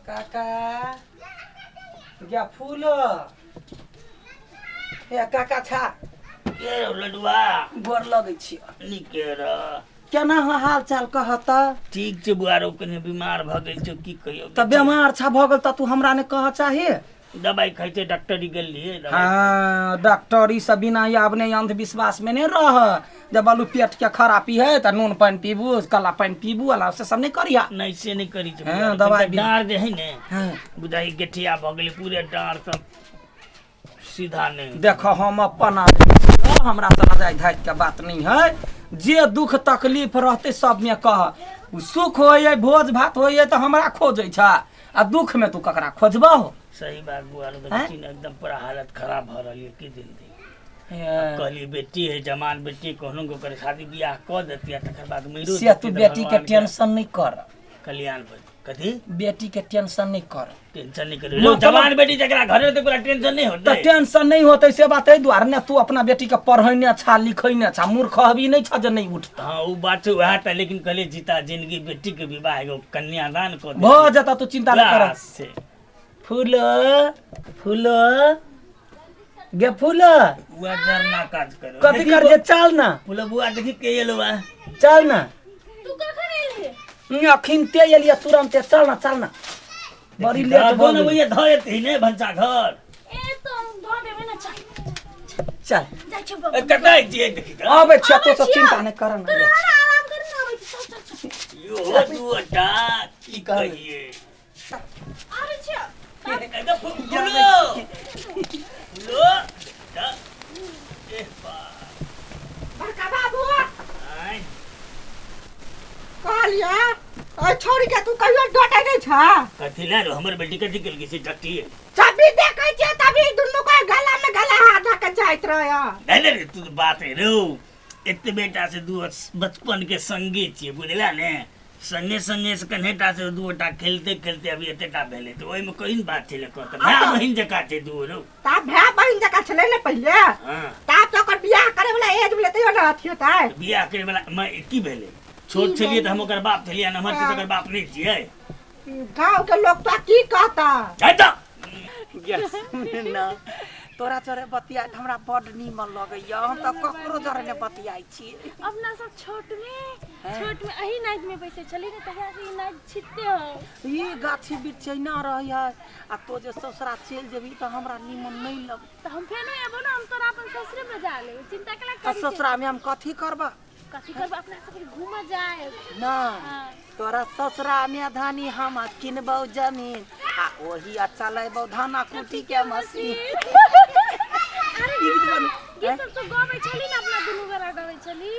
काका गे फूल हे काका छा के रौ लडुआ गोर लगै छी। नीके रह। केना हो हाल चाल कह त? ठीक छै बुआ रौ, कनि बीमार भऽ गेल छौ, की कहियौ। तऽ बीमार छा भऽ गेल तऽ तू हमरा नहि कह चाही? दवाइ खाइ छै, डॉक्टरी गेल रहियै दवाइ। हाँ, डॉक्टरी से बिना आब नहीं अंधविश्वास में नहीं रह। जब बालू पेट के खराबी है तऽ नून पानि पीबू, काला पानि पीबू, अला से सब नहीं करिया। नहीं से नहीं करी छै। हाँ, दवाइ भी। डाँड़ जे है ने, हाँ। बुझाइ गेठिया भऽ गेलै, पूरे डाँड़ सब सीधा नहीं। देखो हम अपन आदमी छियौ, हमरा से लजाइ धाइ के बात नहीं है। जे दुख तकलीफ रहते सब में कह। उ सुख होइए, भोज भात होइए तऽ हमरा खोजै छ, आ दुख में तू ककरा खोजबहो? सही बात बुआ रो, हैं? देखै छी ने एकदम पूरा हालत खराब भऽ रहल यऽ की दिन दिन। हे, कहलियै बेटी है, जवान बेटी, कहलहुँ कि ओकर शादी बियाह कऽ देती आ तकर बाद मरियो से तू जेती तऽ बेटी के भगवान टेंशन नहीं कर। कल्याण भऽ जेतै। कथी? बेटी के टेंशन नहीं कर। टेंशन नहीं करू। लोग जवान बेटी जकरा घरे होतै ओकरा टेंशन नहीं होतै। तऽ टेंशन नहीं होतै से बात एहि दुआरे ने तू अपना बेटी के पढ़ैने छा, लिखैने छा, मूर्ख हबी नहीं छा जे नहीं उठता। हाँ ओ बात छै वएह तऽ, लेकिन कहलियै जीता जिंदगी बेटी के विवाह एगो कन्यादान कऽ देतियै। भऽ जेता, तू चिंता नहीं कर। बस से। फूलो फूलो गे फूलो। बुआ जरना काज करो। कथी कर जे चल ना। फूलो बुआ देखी के एलो बा। चल ना। तू कखन एलही? अखिन ते एलियै तुरंते, चल ना चल ना, बड़ी लेट भऽ ने गेल। भैया धऽ एतही ने भनसा घर। ए तो हम धऽ देबै ने, चल। चल। जाइ छियौ ए, बबुआ। कतऽ छियै देखी तऽ। अबै छियै, तो सब अबै छियौ। चिंता नहि कर तू ना। रह ना, आराम कर ना, अबै छी, चल चल चल। यो दुटा की कहियै। आबै छियौ। ए तऽ फूलो फूलो तऽ ए बा। बड़का बाबू। आँय। कहलियै ओहि छौड़ी के तू कहियो डटै नहि छ? कथी ला रो, हमर बेटी कथी केलकै से डटी? जब भी देखै छियै तभी दुनू के गला में गला हाथ धऽ के जाइत रहै। नहीं नहीं तू तो बात है रो, एते बेटा से दू बचपन के संगे छियै, बुझला ने, संगे संगे से कन्हेटा से दू गोटा खेलते खेलते अभी एतेटा भेलै, तऽ ओहिमे कोन बात छलै कहत, भाय बहिन जकाँ छै दू रो। ता भाय बहिन जकाँ छलै ने पहिले। हाँ। ता तऽ ओकर बियाह करे वाला एज भेलै तैयो ने अथी होतै। बियाह करे वाला मैं की भेलै, छोट छलियै तऽ हम ओकर बाप छलियै, नमहर छै तऽ ओकर बाप नहि छियै। गाँव के लोग तो की कहता? जाय तऽ। गे सुन ना, तोरा जरे बतियाइत हमरा बड नीमन लगैया, हम तऽ ककरो जरे नहि बतियाइ छी। अपना सब छोट में एही नाइट में बैसे छली ने, तहिया से ई नाइट छिटते हो। ई गाछी वृक्ष एना रहै है, आ तो जे ससुरा चलि जेबही तऽ हमरा नीमन नहि लग। तऽ हम फेनो एबो ना, हम तोरा अपन ससुरे में जा लेबो, चिंता केला आ करी छै? ससुरा में हम कथी करबा? कथी करबो, अपना सब घूमऽ जाए ना। हाँ। तोरा ससुरा में धनी हम किनबौ जमीन, आ ओही चलेबौ धाना कुटी के मशीन। अरे ई गीत बन- गीत सब तो गाबै छली ना, अपना दुनू गोरा गाबै छली।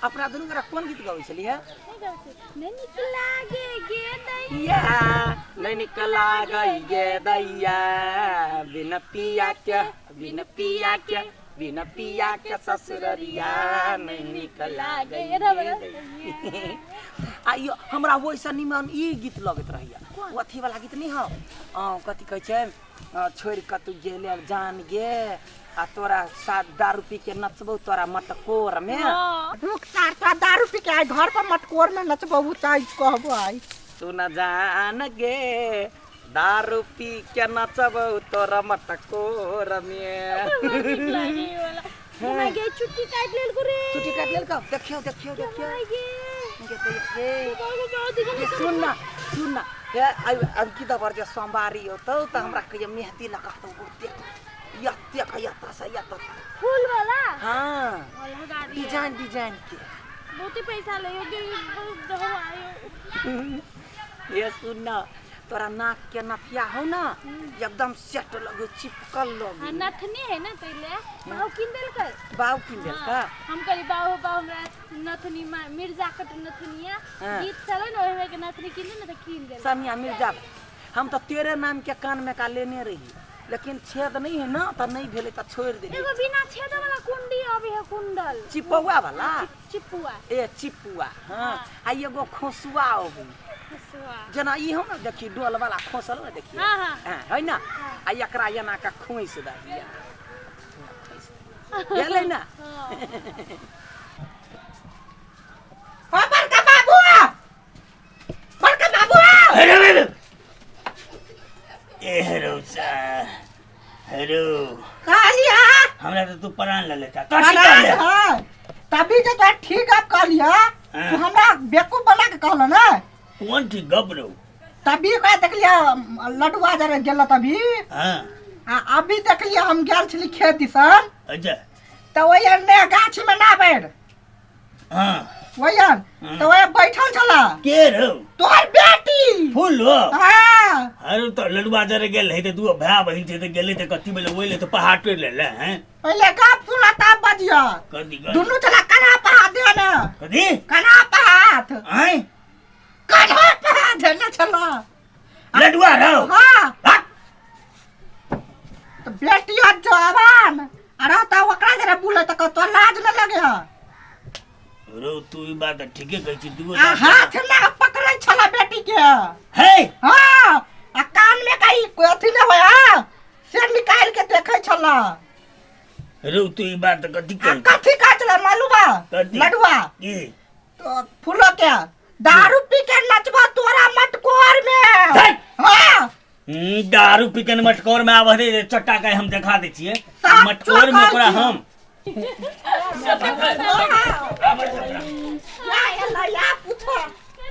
अपना दुनू गोरा कोन गीत गाबै छली है? नहीं गाबै छली, नहीं नीक लागे गे दैया। या नहीं नीक लागै गे दैया, बिन पिया के, बिन पिया के, बिन पिया के ससुररिया नहीं नीक लागै गे दैया। आ यो हमरा ओहिसँ निमन ई गीत लगैत रहैया, ओ अथी वाला गीत नहीं हौ, कथी कहै छै, छोड़ि कऽ तू गेले जान गे, आ तोरा साथ दारू पी के नचबौ तोरा मटकोर में। हाँ। रुक सार, तोरा दारू पी के आइ घर पर मटकोर में नचबहु तऽ कहबो आइ। तू न जान गे, दारू पी के नचबौ तोरा मटकोर में। बड़ नीक लागे ई वाला। गे गे चुट्टी काटि लेलको रे। चुट्टी काटि लेलको? देखियौ देखियौ देखियौ। गे गे। गे गे। बाबू, बाबू, देखो गे सुन ना सुन ना, हे अब अब की दबर जे सोमवारी होतौ तऽ हमरा कहियो मेहंदी लगा दौ, बहुते एतेक एतऽ से एतऽ। फूल वाला? हाँ। और लगा दिए। डिजाइन डिजाइन के। बहुते पैसा लइयो गे, बहुत दहम आयो। ये सुन ना, तोरा नाक के नथिया हौ ना, एकदम सेट लगै, चिपकल लगै। हाँ, नथनी है ना तैले बाऊ किन देलकै। बाऊ किन देलकै? हाँ, हम कहली बाऊ बाऊ हमरा नथनी मिर्जा कट नथनिया। हाँ। गीत चले ना ओहिमे के नथनी किन दे ना, तऽ किन देलकै। सानिया मिर्जा हम तऽ तेरे नाम के कान में का लेने रही, लेकिन छेद नहीं है ना तऽ नहीं भेलै तऽ छोड़ि देलियै। एगो बिना छेद वाला कुंडी अबै है, कुंडल। चिपौआ वाला? चिपुआ। ए चिपुआ, हाँ। आ एगो खोसुआ अबै। खोसुआ। जेना ई हो ना, देखी डोल वाला खोसल ना, देखी। हाँ, हाँ। हाँ, है ना? आ एकरा एना के खोसि दही। भेलै ना? हाँ। हो बड़का बाबू, बड़का बाबू। अरे, अरे, अरे। तऽ तू प्राण लऽ लेता कथी परान कहले है तभी जे तोरा ठीक गप कहलिया हाँ। तू हमरा बेवकूफ बना के कहल ना कोन ठीक गप रौ तभी ओकरा देखलिया लडुआ जरे गेल तभी हाँ आ अभी देखलिया हम गेल छली खेत दिसन अच्छा तऽ ओहि ने गाछी में ना बैठ हाँ ओहि तऽ ओहि बैठल छला के रौ तोहर बेटी फूल हो हाँ अरे तो लडुआ जरे गेल रही तऽ दू भाय बहिन छै तऽ गेलै तऽ कथी भेलै ओहि ले तऽ पहाड़ तोड़ि लेले हैं पहिले गप सुना तब बजिया कथी कथी दुनू छला कन्हा पर हाथ देने कथी कन्हा पर हाथ आँय कन्हा पर हाथ देने छला लडुआ रौ हाँ हट! तऽ बेटी और जवान अरे तऽ ओकरा जरा बोले तऽ तो लाज न लगे है रौ तू ई बात तऽ ठीके कहै छी दूगो आ हाथ ना पकड़ै छला बेटी के हे हाँ आ कान में कहीं कोई अथी न होया से निकाल के देखै छला रौ तू ई बात तऽ कथी आ कहै छी कथी कहै छला मालूम बा कथी? लडुआ की तो फूलो के दारू पी के नचबा तोरा मटकोर में धै! हाँ दारू पी के मटकोर में आबह रे चट्टा के हम देखा दै छियै साफ मटकोर में ओकरा चोखा हम या या या पूछो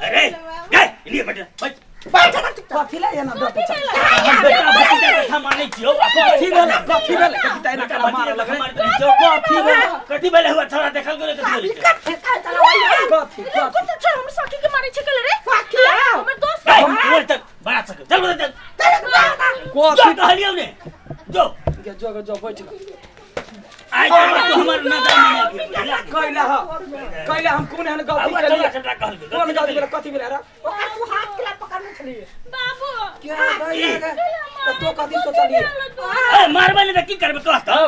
अरे गए लिए बैठ बैठ बैठ ना चुपचाप कथी ले एना डटै छै हम बेटा भतीजा कथा मानै छियौ कथी भेलै कथी भेलै कथी त एना बेटा करा मारऽ भतीजा कथा लगलै मारैत रहै छियौ कथी भेलै कथी भेलै हुआ छोरा देखल गेलै कथी भेलै कथी कहै छला वही कथी कथी कुछ छोड़ हमर सखी के मारै छै केले रे सखी आओ। हमर दोस्त ए, बोल तक बड़ा सक चल बोल चल जो कथी कहलियौ ने जो गे जो गे जो बैठ आइ के बाद तू हमर नजर में नहि आबिहे, बुझला? कैला ह कैला हम कोन एहन गलती आबू केलियै चला चला कहलकै कोन गलती भेलै कथी भेलै रे ओकरा तू हाथ केला पकड़ने छली बाबू के गइला गे त तो कथी सोचलियै ए मारबै नहि तऽ की करबै कह तऽ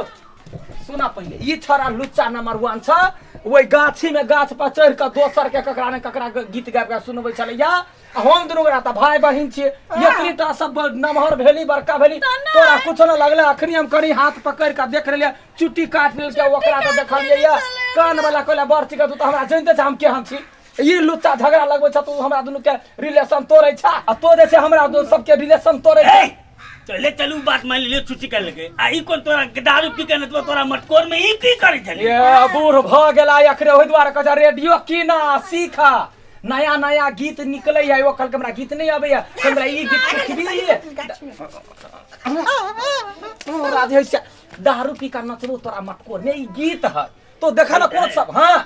सुना पहिले ई छोरा लुच्चा नंबर वन छ ओहि गाछी में गाछ पर चढ़ि कऽ दोसर के ककरा ने ककरा गीत गाबि कऽ सुनबै छलैया आ हम दुनू गोरा तऽ भाय बहिन छियै एतनी टा सब नमहर भेली बड़का भेली तोरा कुछ न लगले अखनी हम कनी हाथ पकड़ि कऽ देख लेलियै चुट्टी काटि लेलकै ओकरा तऽ देखलियै या कान वाला कहले बड़ चिकन तू तऽ हमरा जनिते छ हम केहन छी ई लुच्चा झगड़ा लगबै छ तू हमरा दुनू के रिलेशन तोड़ै छ आ तो जे छै हमरा दुनू सबके रिलेशन तोड़ै छ ए चले चलू बात मान लियो छुट्टी कर लगे आ ई कोन तोरा के दारू पी के नचबो तोरा मटकोर में ई की करै छली ये बूढ़ भऽ गेला अखरे ओहि दुआरे कहै छै रेडियो कीना सीखा नया नया गीत निकलै है ओ कहलकै हमरा गीत नहि अबैया हमरा ई गीत सिखबी राधे श्याम दारू पी कऽ नचबो तोरा मटकोर में ई गीत है तो देखा ना कोन सब हाँ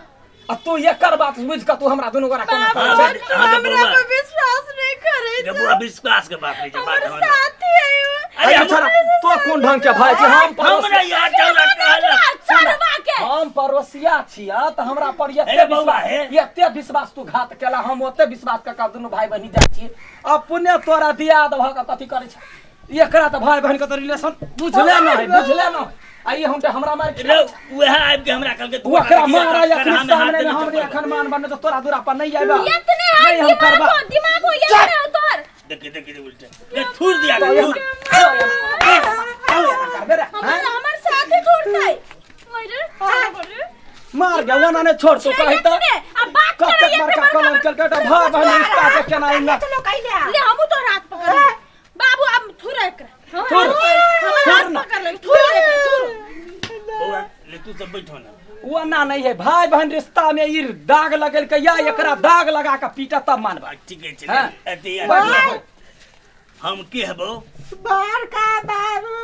आ तू एकर बात बुझ कऽ तू हमरा दुनू गोरा कोना हाँ, करै छै? हाँ, हमरा बौआ। पर विश्वास नहीं करे रे बौआ विश्वास के बात नहीं छै बात हमर हमर साथी है उ। अरे अरे हम छोरा तो कोन ढंग के भाई छी हम हमरा याद चौरा कहलक चढ़वा के हम पड़ोसिया छिया तऽ हमरा पर एते अरे बौआ, विश्वास हे। एते विश्वास तू घात केला हम ओते विश्वास कऽ कऽ दुनू भाई बहिन जाइ छी अपने तोरा दियाद भऽ कऽ कथी करै छै एकरा तऽ भाई बहिन के तऽ रिलेशन बुझले न है बुझले न है। आ ई हम तऽ हमरा मारि रे उएह आबि के हमरा कहलकै तू ओकरा मारा करहा अखन में हाथ सामने में देने हमरे चप्पल। अखन मान बने तऽ तोरा दूरा पर नहीं आबा इतने नहीं हाथ हम दिमाग करबा हो दिमाग हो इतने हो तोहर देखी देखी देखी उल्टे रे थूर दिया तो थूर एना तो एना करबे रे हमर हैं? हमर साथी छोड़तै अरे अरे मार गया वो ना छोड़ तो कही तऽ अब बात कतेक करे बड़का कलम केलकै तऽ भाय बहिन रिश्ता के केना इना चलो कैला ले हमहू तोहर हाथ पकड़ लेब। बाबू अब थूर एकरा थूर। हमर थूर हाथ ना। पकड़ ले थूर एकरा, थूर बौआ ले तू सब बैठो ना वो ना नहीं है भाई बहन रिश्ता में ई दाग लगेलकै या एकरा दाग लगा के पीटा तब मानबा ठीक छै हाँ। अथी बैठ, हम के हेबो बड़का बाबू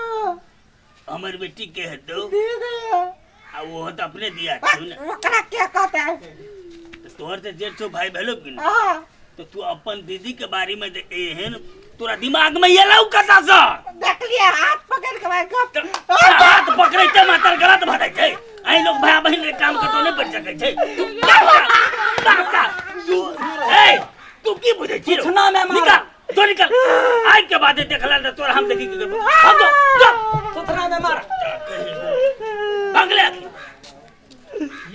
हमर बेटी के हेतौ दीदी आ वो तऽ अपने दिया छौ ने ओकरा के कहते तऽ तोहर तऽ जेठ छौ भाई भेलो कि ना हाँ तो तू अपन दीदी के बारे में जे एहन तोरा दिमाग में एलौ कतऽ से देखलिए हाथ पकड़ के भाई गप हाथ पकड़ैते मातर गलत भऽ जाइ छै अहीं लोग भाय बहिन के काम कतौ नहि बचि सकै छै तू बाका तू ए तू की बुझै छी कुछ ना मैं मार- निकल तो निकल आज के बाद देखला तऽ तोरा हम देखी की करबो हम जो जो थोथरा में मार बंगले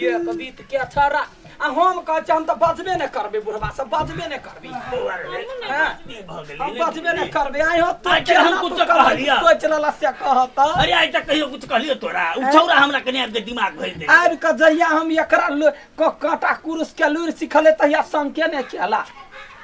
ये कवित के छड़ा आ हम कहै छी हम तऽ बजबे नहि करबै बुढ़बा सब बजबे नहि करबै हाँ। हम बजबे नहि करबै आइ हो तू अच्छा, हम केना कुछ तू तो कहलियै। सोच लेला से कहत अरे आज तक कहियो कुछ कहलियो तोरा उ छौरा हमरा कने आबि के दिमाग भरि दे आबि कऽ जहिया हम एकरा काँटा कुरुस के लुरि सिखले तहिया संके नहि केला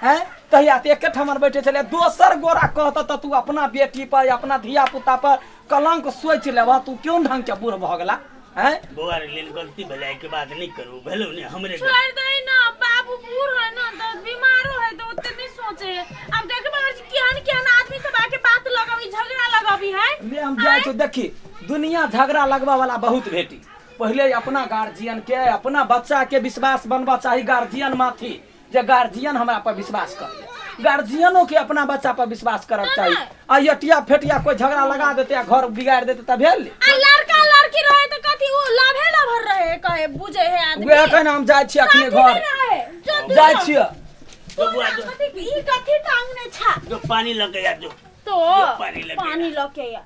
हैं तहिया तऽ एके ठाम बैठे छलै दोसर गोरा कहत तऽ तू अपना बेटी पर अपना धिया पुता पर कलंक सोचि लेबह तू क्यों ढंग के बूढ़ भऽ गेला हैं बौआ रे लेल गलती भेलै के बाद नहीं करू भेलौ ने हमरे गलती। छोड़ दे ना बाबू बूढ़ है ना तो बीमारो है तो ओते नहीं सोचे है। अब देखबे करै छी केहन केहन आदमी सब आके बात लगाबी झगड़ा लगाबी है। ले हम जाइ छौ। देखी दुनिया झगड़ा लगबा वाला बहुत भेटी। पहले अपना गार्जियन के अपना बच्चा के विश्वास बनबा चाही गार्जियन माथी, जे गार्जियन हमरा पर विश्वास करे। गार्जियनो के अपना बच्चा पर विश्वास करक चाही। आ यटिया फेटिया कोई झगड़ा लगा देते आ घर बिगाड़ देते त भेल। आ लड़का लड़की रहे तो कथी उ लभे लभर रहे कहे बुझे है आदमी। वएह कहने हम जाइ छी अखने साथी घर नहीं रहे। जो तू जाइ जो। छियै। तू बबुआ ना जो। कथी ई कथी टांगने छा जो पानी लऽ के आ जो। तो जो पानी लऽ के आ। पानी लऽ के आ।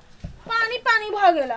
पानी पानी भऽ गेल।